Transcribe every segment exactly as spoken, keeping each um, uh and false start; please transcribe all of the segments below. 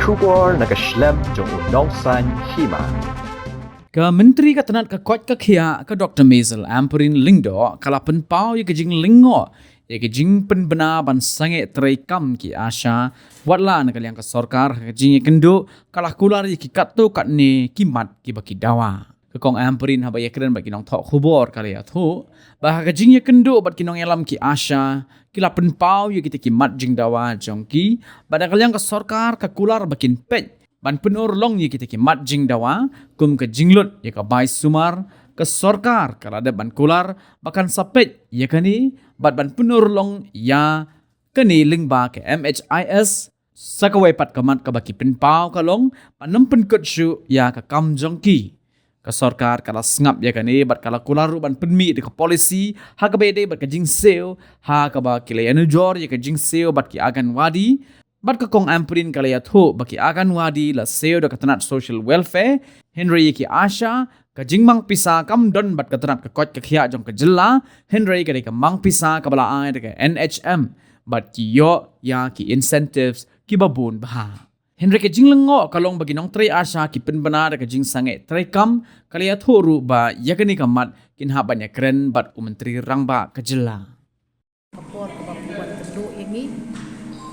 Khubor na ka shlem jong u nongsaiñ hima. Ka Myntri ka tnat ka koit ka khiah ka Doktor Maisel Ampareen Lyngdoh ka la pynpaw ïa ka jinglyngngoh ïa ka jingpynbna ban sangeh treikam ki ASHA, watla na ka liang ka sorkar ha ka jingïakynduh ka la kular ïa ki katto katne ki mat kiba ki dawa. Ka Kong Ampareen haba ïakren bad ki nongthoh khubor ka la ïathuh ba ha ka jingïakynduh bad ki nongïalam ki ASHA ki la pynpaw ïa kita ki mat jingdawa jong ki, bad na ka liang ka sorkar ka kular ba kin peit ban pynurlong ïa kita ki mat jingdawa, kum ka jinglut ïa ka bai sumar, ka sorkar ka la dep ban kular ba kan sa peit ïa kane bad ban pynurlong ïa kane lyngba ka MHIS. Sa kawei pat ka mat kaba ki pynpaw ka long ban ym pynkut shuh ïa ka kam jong ki. Ka sorkar ka la sngap ïa kane bad ka la kular ruh ban pynmih da ka polisi ha kaba ïadei bad ka jingsiew, ha kaba ki la ïanujor ïa ka jingsiew bad ki Anganwadi. Bad ka Kong Ampareen ka la ïathuh ba ki Anganwadi la siew da ka tnat Social Welfare, hynrei ïa ki ASHA ka jingmang pisa kam don bad ka tnat ka koit ka khiah jong ka jylla, hynrei ka dei ka mang pisa kaba la ai da ka NHM, bad ki ïoh ïa ki incentives kiba bun bha. Hynrei ka jinglyngngoh ka long ba ki nongtrei ASHA ki pynbna da ka jingsangeh treikam, ka la ïathuh ruh ba ïa kane ka mat kin hap ban ïakren bad u Myntri Rangbah ka jylla. Ka por kaba phi wan kynduh ïa ngi,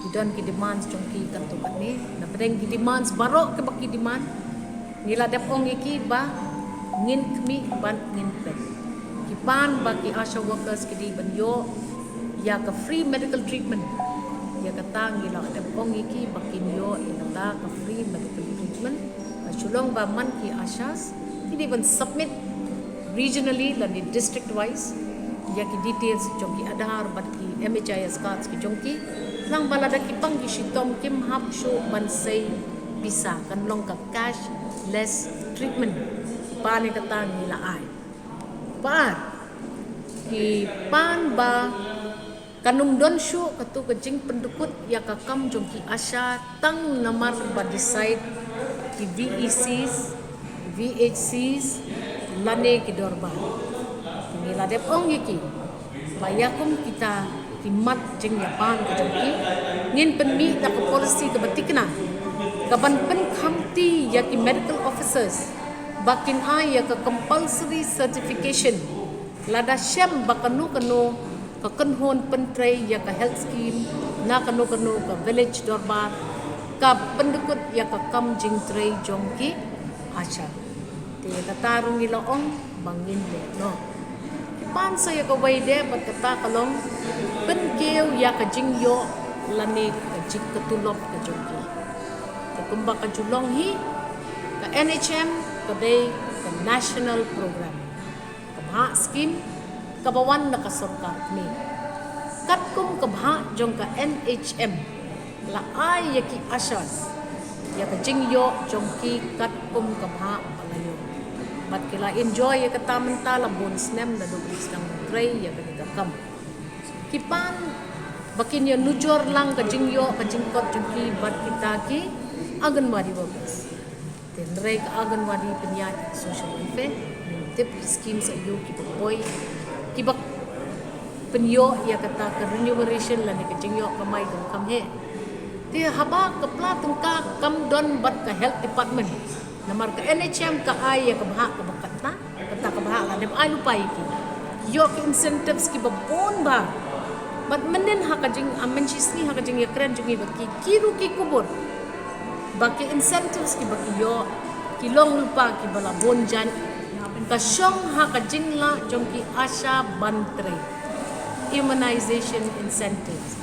ki don ki demands jong ki katto katne. Na pdeng ki demands baroh kiba ki demand, ngi la dep ong ïa ki ba ngin khmih bad ngin peit. Ki pan ba ki ASHA workers ki dei ban ïoh ïa ka free medical treatment. Ïa kata ngi la dep ong ïa ki ba kin ïoh ïa kata ka free medical treatment. Ka shu long ba man ki ASHAs ki dei ban submit regionally lane district wise ïa ki details jong ki Aadhaar bad ki MHIS cards ki jong ki. Nang ba lada ki pang ki shitom kim hap shuh ban sei pisa, kan long ka cashless treatment. Pan ïa kata ngi la ai. Ba ki pan ba kan ym don shuh katu ka jingpyndukut ïa ka kam jong ki ASHA tang namar ba decide ki VECs, VHCs lane ki dorbar. Ngi la dep ong ïa ki ba ïa kum kita ki mat jingïapan ka jong ki, ngin pynmih da ka policy kaba thikna, kaban pynkhamti ïa ki medical officers ba kin ai ïa ka compulsory certification lada shem ba kano kano ka kynhun pyntrei ïa ka health scheme na kano kano ka village dorbar ka pyndukut ïa ka kam jingtrei jong ki ASHA. Te kata ruh ngi la ong ba ngin leh noh. Ki pan sa ïa kawei de bad kata ka long pynkiew ïa ka jingïoh lane ka jing ka tulop ka jong ki. Te kumba ka ju long hi, ka NHM ka dei ka national program. Ka bhah skim kaba wan na ka sorkar kmie. Katkum ka bhah jong ka NHM la ai ïa ki ASHAs ïa ka jingïoh jong ki katkum ka bhah ba la ïoh. Bad ki la enjoy ïa kata mynta la bun snem naduh ki sdang trei ïa kane ka kam. Ki pan ba kin ïa nujor lang ka jingïoh ka jingkot jong ki bad kita ki Anganwadi workers. Te hynrei ka Anganwadi pynïaid social welfare, ngim tip ki schemes aïu kiba poi, kiba pynïoh ïa kata ka remuneration lane ka jingïoh kamai donkam heh. Te haba ka pla tyngka kam don bad ka health department. Namar ka NHM ka ai ïa ka bhah kaba katna, kata ka bhah la dep ai lypa ïa ki. Ki ïoh ki incentives kiba bun bha. Bad mynnin ha ka jing, ah, mynshisngi ha ka jingïakren jong ngi bad ki, ki ruh ki kubur ba ki incentives kiba ki ïoh ki long lypa kiba la bun jait. Ka shong ha ka jinglah jong ki ASHA ban trei. Immunization incentives,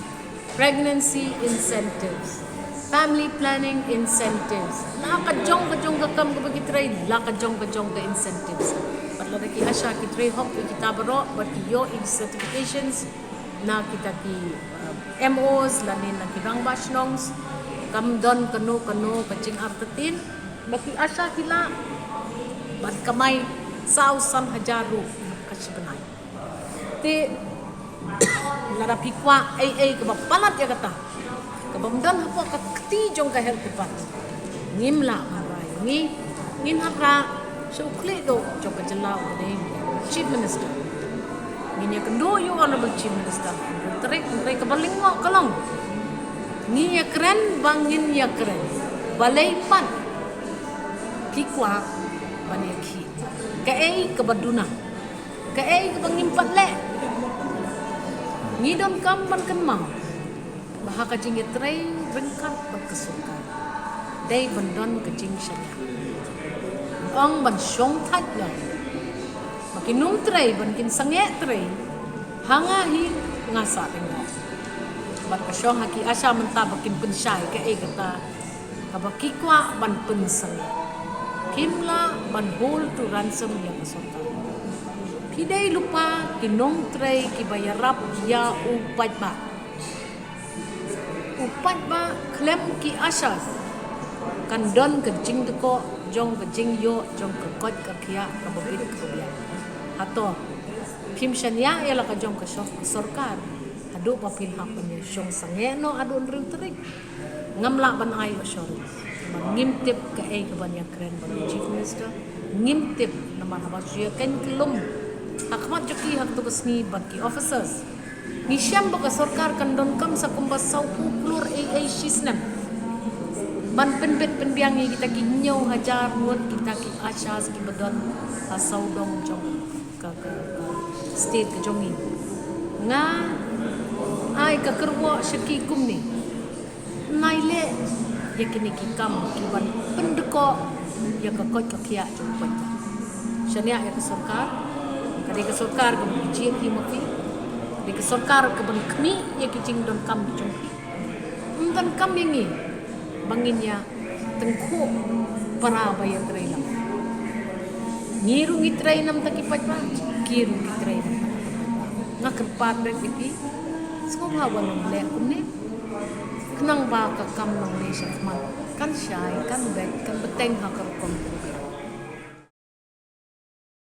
pregnancy incentives, family planning incentives. La ka jong ka jong ka kam kaba ki trei, la ka jong ka jong ka incentives. Bad lada ki ASHA ki trei hok ïa kita baroh bad ki ïoh ïa ki certifications na kita ki, uh, MOs lane na ki rangbah shnong, kam don kano kano ka jingartatien ba ki ASHA ki lah ban kamai saw san hajar ruh ha shi bnai. Te lada phi kwah ei ei kaba palat ïa kata, kaba ym don hapoh ka kti jong ka health department, ngim lah ban rai. Ngi, ngin hap rah sha u khlieh duh jong ka jylla uba dei Chief Minister. Ngin ïakynduh ïa u Honorable Chief Minister Hon. Tarik, hynrei kaba lyngngoh ka long, ngi ïakren ba ngin ïakren. Balei pat phi kwah ban ïakhih kaei kaba duna, kaei kaba ngim pat leh? Ngi donkam ban kynmaw ba ha ka jingïatrei ryngkat bad ka sorkar dei ban don ka jingshaniah. Ong ban shong thait lang ba ki nongtrei ban kin sangeh trei ha nga hi, nga sah teng. Bad ka shong ha ki ASHA mynta ba kin pynshai kaei kata kaba ki kwah ban pynsangeh. Phim lah ban hold to ransom ïa ka sorkar. Phi dei lypa ki nongtrei kiba ïarap ïa u paidbah. U paidbah khlem ki ASHA kan don ka jingdkoh jong ka jingïoh jong ka koit ka khiah kaba bit kaba biang. Hato phim shaniah ïa la ka jong ka sor-, sorkar haduh ba phi hap ban ïa shong sangeh noh haduh hynriew tarik? Ngam lah ban ai assurance. Namar ngim tip kaei kaban ïakren bad u Chief Minister. Ngim tip namar haba shu ïa kren kyllum ha khmat jong ki ha kato ka sngi bad ki officers, ngi shem ba ka sorkar kan donkam sa kumba sawphew klur ei ei shi snem ban pynbit pynbiang ïa kita ki hynñiew hajar ngut kita ki ASHAs kiba don ha sawdong jong ka, ka, ka state ka jong ngi. Nga ai ka kyrwoh sha ki kumne. Nai leh ïa kine ki kam kiban pyndkoh ïa ka koit ka khiah jong u paidbah. Shaniah ïa ka sorkar. Ka dei ka sorkar kaban jied ïa ma phi. Ka dei ka sorkar kaban khmih ïa ki jingdonkam jong phi. Ym donkam ïa ngi ba ngin ïa tyngkhuh para ba ïatrei lang. Ngi ruh ngi trei namar ki paidbah, ki ruh ki trei namar ki paidbah. Nga kyrpad beit ïa phi, sngewbha wat nym leh kumne. Khnang ba ka kam nongleh shakhmat kan shai, kan beit, kan bteng ha ka rukom.